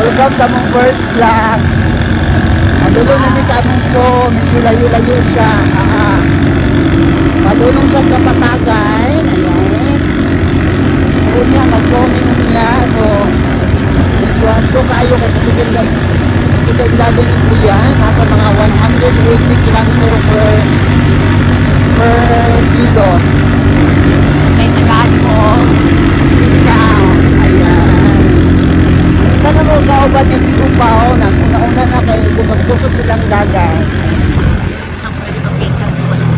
Welcome sa among first vlog. Padulong namin sa among show. Medyo layo-layo siya. Ah. Padulong siya Kapatagan. Ayan. So niya, mag-show mi niya. So, medyo hanto kaayo kay kusugin lang. Kusugin dagan ni Kuya. Nasa mga 180 km per kilo. May tagaan ko. Discount. Ayan. Isa na mo kauban niya si Upaw. Nag-una-una na kay bukas-kusog nilang dagat. Ang pwede mag-pikas ko wala.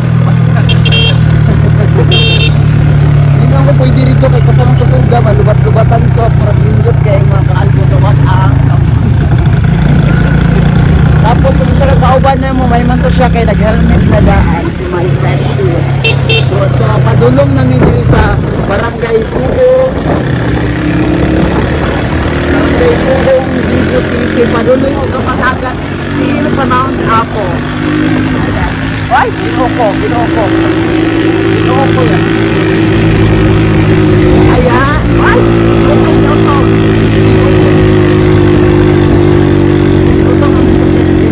Hindi na ako pwede rito kay kasamang kusuga, malubat-lubatan so at murag lindot kay mga Albo tawas ang. Tapos ang isa lang kauban na mo, may man to siya kay nag-helmet na daan si My Precious. So padulong namin diri sa Barangay Subo. Barangay Subong, Digo City. Padulong og Kapatagan diri sa Mount Apo. Ayan. Ay, ginoo ko, ginoo ko. Ginoo ko yan. Ayan. Ay, ginoo ko, ginoo ko. Ito ang sa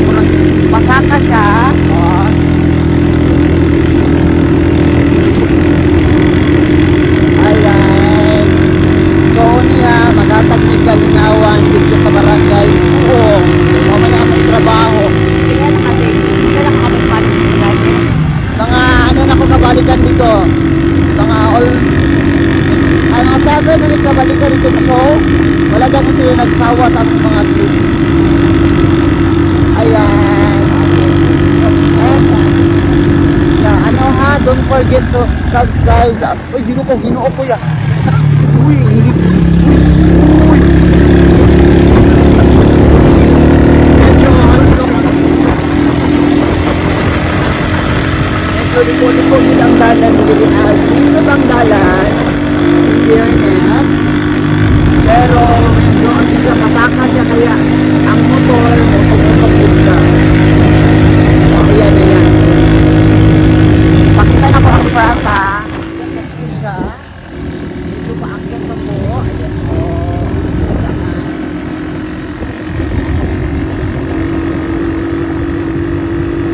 murag pasaka siya. Oh. Ayan. So niya maghatag mi kalingawan dito sa Barangay Suong. Mao man ang among trabaho. Kaya naka-taxi. Kaya nakakabalik driver. Mga ano na ko kabalikan dito. Mga all six, ay mga seven na may kabalikan dito show. Wala gyapon sila nagsawa sa among mga beauty. Ayan. And, na, ano ha, don't forget to subscribe sa... Uy, ginoo ko, ginoo ko ya. Uy, hindi. Uy. Medyo mahal ang medyo liko-liko din ang dalan dili ay nindot ang dalan in fairness, pero medyo ano siya, pasaka siya, kaya ang motor mutong din siya. Oh, ayan, ayan, pakita na ko ang bata. Ayan po siya, medyo paakyat pa po. Ayan po.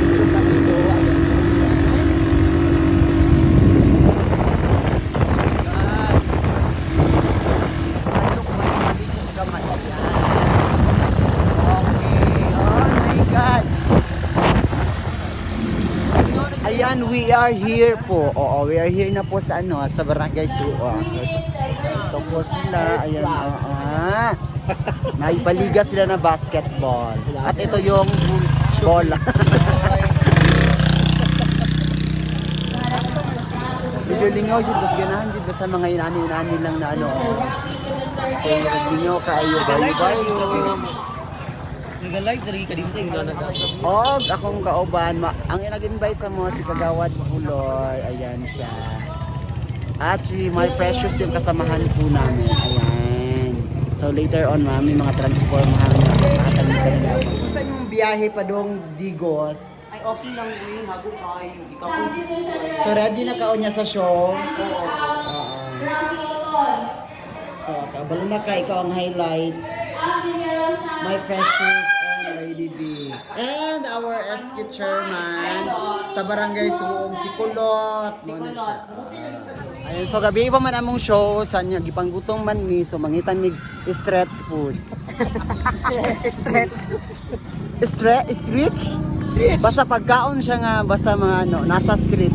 Medyo palito. Ayan, ayan. Okay. Oh my God. Ayan, we are here po. Oo, we are here na po sa ano, sa Barangay Suo. Ito po sila. Ayan, oo. Naipaliga sila na basketball. At ito yung bola. Medyo lingaw jud, bas ganahan jud basta mga inani-inani lang na ano. Kaya lingaw kaayo bayo bayo. Nagalay dali ka dito yung nanaga. Og akong kauban, ang nag-invite sa mo si Kagawad Buloy. Ayan siya. At si My Precious yung kasamahan po namin. Ayan. So later on, ma'am, may mga transform hanggang. Kumusta yung biyahe pa dong Digos? Ay, okay lang uy, hago kayo. Ikaw So ready na kaon niya sa show? Oo. So, kabalo na ka, ikaw ang highlights. My Precious and Lady B. And our SK chairman sa Barangay Suong, si Kulot. Si Kulot. Ayun, so gabi pa man among show sa niya gipanggutom man mi, so mangitan mig stretch food. Stretch. Stretch stretch? Stretch. Basta pagkaon siya nga basta mga ano nasa street.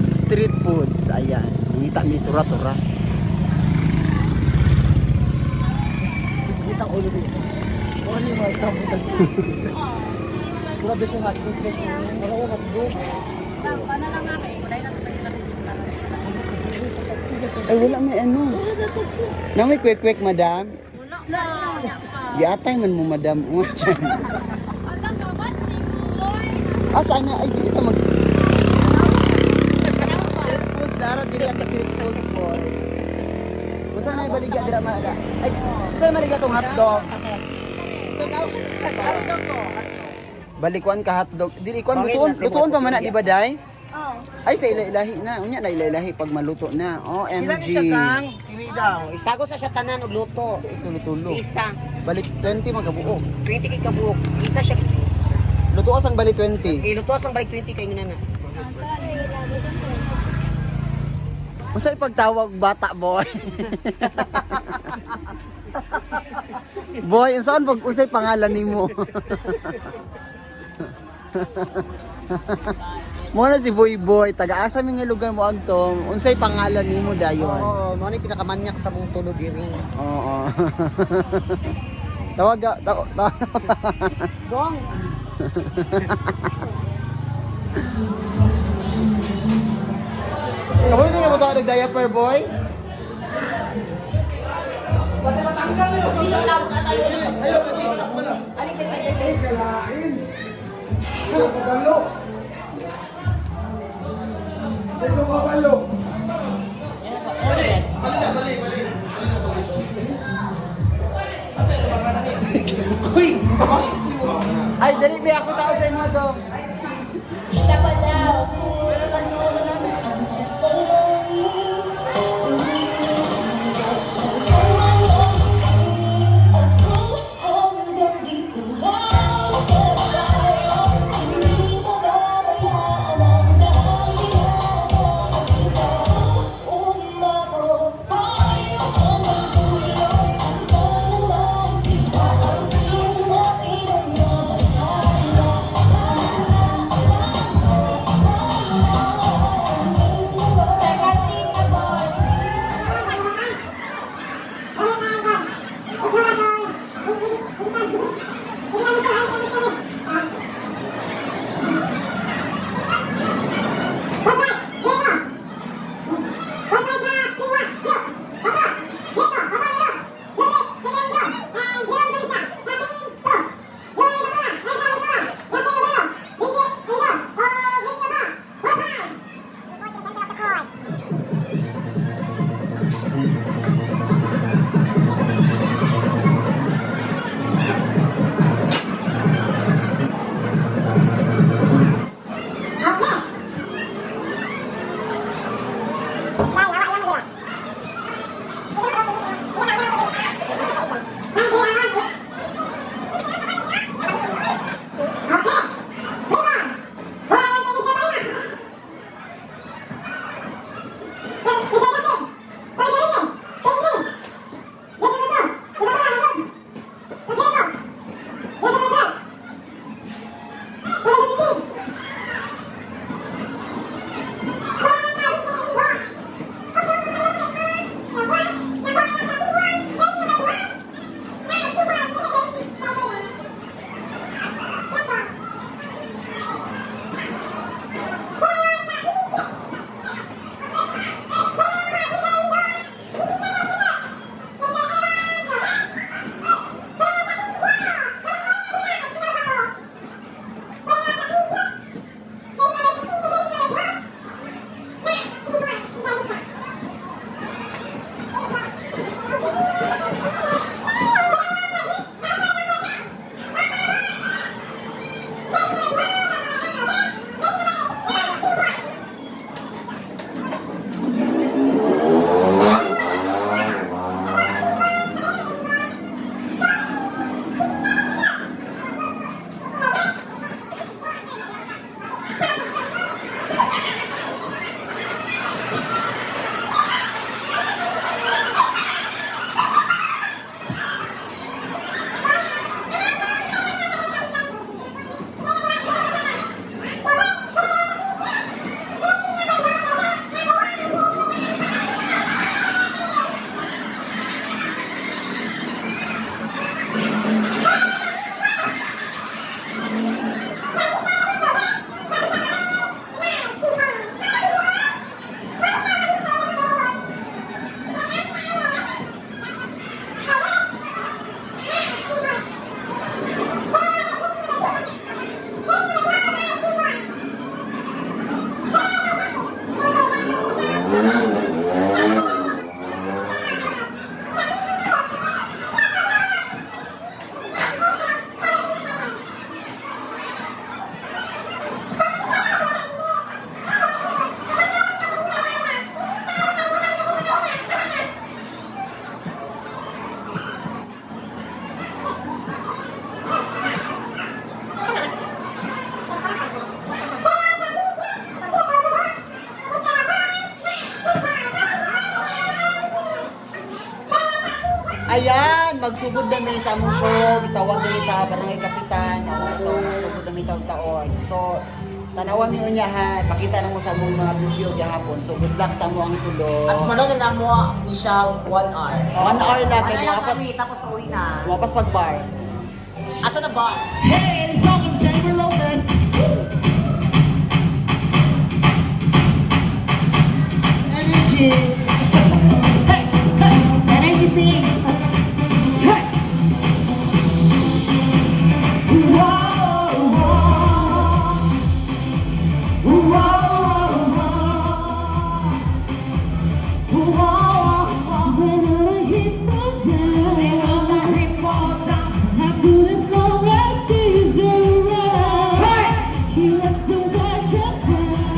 Street foods. Ayan. Mangita mi tura-tura. Kita ang ulo ko. Ano yung mga sabi kasi? Grabe siya hotdog kasi. Wala ko hotdog. Ay, wala may ano. Na may quick-quick, madam. Wala. Giatay man mo, madam. Oh, tiyan. Ah, sana. Ay, dili ka mag... Street foods, Dara. Dili ka street foods, boy. Basta na ibaligya, dira ma. Ay, saan maligya tong hotdog? Balikuan ka hotdog. Dili kuan lutuon, lutuon pa man na di ba, day? Ay, sa ila-ilahi na. Unya na ila-ilahi pag maluto na. OMG. Kiwi daw. Isago sa siya tanan og luto. Sa itulo-tulo. Isa. Balik 20 magabuo. 20 kay kabuok. Isa siya. Luto ang balik 20. Iluto ang balik 20 kay ngana na. Unsay pagtawag bata, boy? Boy, unsaon pag unsay pangalan nimo? Mo na si Boy Boy, taga-asa mi nga lugar mo agtong. Unsay pangalan nimo dayon? Oo, mo ni pinakamanyak sa mong tulog diri. Oo. Tawag ta, ta, Gong. Kamu nga mo tawag diaper, boy? Ay, dali ba ako tao sa imo dong. Isa pa daw ang nasa langit. Sa Ako hanggang dito lang tayo. Hindi mababayaan ang dahilan. Umabot tayo hanggang dulo. Ang naman, aawitin natin ang laban tayo. magsugod na mi sa among show, gitawag na mi sa barangay kapitan. Oh, so magsugod na mi taon-taon. So tanawa mi unya ha, pakita na mo sa among mga video gihapon. So good luck sa amo ang tulo. At malo na lang mo ni siya 1 hour. 1 hour na kay Ano lang mga kami, tapos uwi na. Wapas pag bar. Asa na bar? Hey, it's Uncle Jennifer Lopez. Energy. Hey, hey, Energy sing! Hey. Whoa, whoa. Whoa, whoa. Whoa, When I hit the town, I put as long as he's around. He lets the water cry.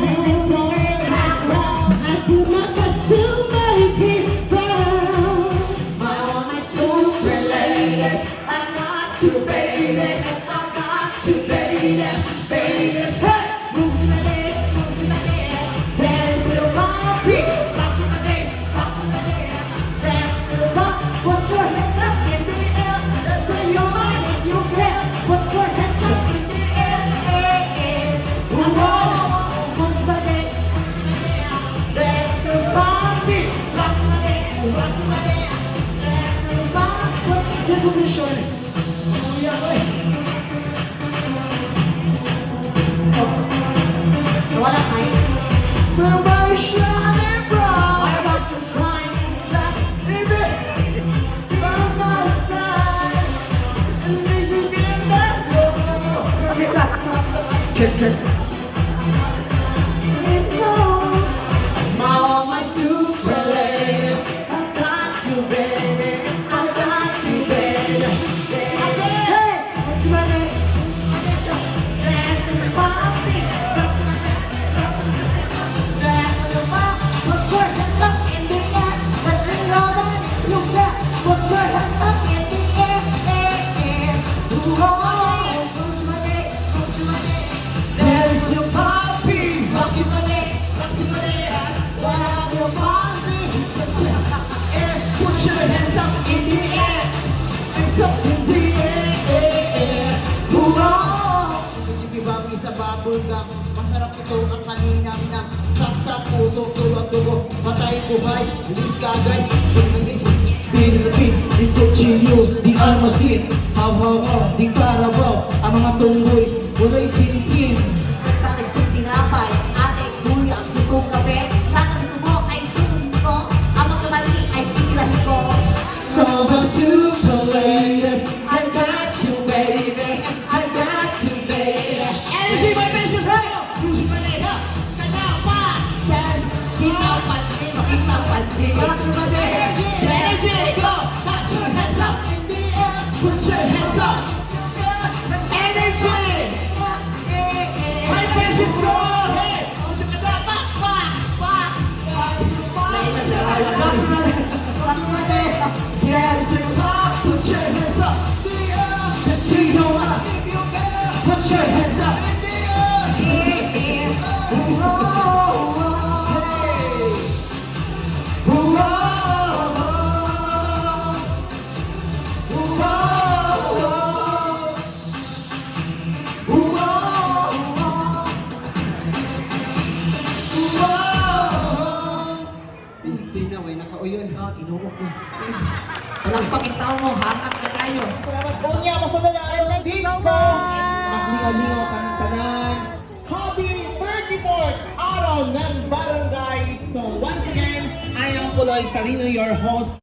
I do my best to make it proud. All my super ladies, I got you, baby. I got you, baby, baby. Hey, move to my beat, move to my beat. Dance to my beat, rock to my beat, rock to my beat. Dance to the rock, put your hands up in the air. That's where your mind if you care. Put your hands up in the air, eh, eh. Whoa, move to my beat, move to my beat. Dance to my beat, rock to my beat, rock to my beat. Dance to the rock, put your. Just position. Kuya ko eh. Wala kayo. Somebody shining bright. What about you trying? Baby, by my side. And we should be in that slow. Okay, class. Check, check. All my super ladies, I got you, baby. I got you, baby. Hey, what's my name? Dance to the party. Dance to the bar. Put your hands up in the air. That's the love and you care. Put your hands up in the air, eh, eh. Whoa, move to my beat, move to my beat. Dance your poppy, Maximale, Maximale, Wala your body, put your air, put your hands up in the air, hands up in the air, Whoa! Chippy Bobby sa bubble gum, masarap ito at maninam-nam, saksak puso, tulo at dugo, patay buhay, bilis kagad, Pinipin, ito chiyo, di armasin, haw haw haw, di karabaw, ang mga tunggoy, walay chin-chin. Nagpanagsong tinapay, ate, kuya, gustong kape. Lahat ng gusto mo ay susunod ko. Ang magkamali ay titirahin ko. For the super ladies, I got you, baby. I got you, baby. Energy vibration, hey! Push my leg up, kanapa, dance, kinapat, kinapat, energy, go! Put your hands up in the air, put your hands up. Energy! Vibrations, go! Hey! Push your kanapa, pa, pa, pa, pa, Dance your pop, put your hands up in the air. Dance to your if you care. Put your hands up in the air. Whoa, hey. Whoa, whoa, whoa, whoa. Piste na, way nakauyon ha, tinuok ko. Palangpakin tao mo, hangak na tayo. Salamat po niya, masunod ang araw ng disco. Magliw-liw kang tanan. Happy 34th Araw ng Barangay. So once again, I am Puloy Sarino, your host.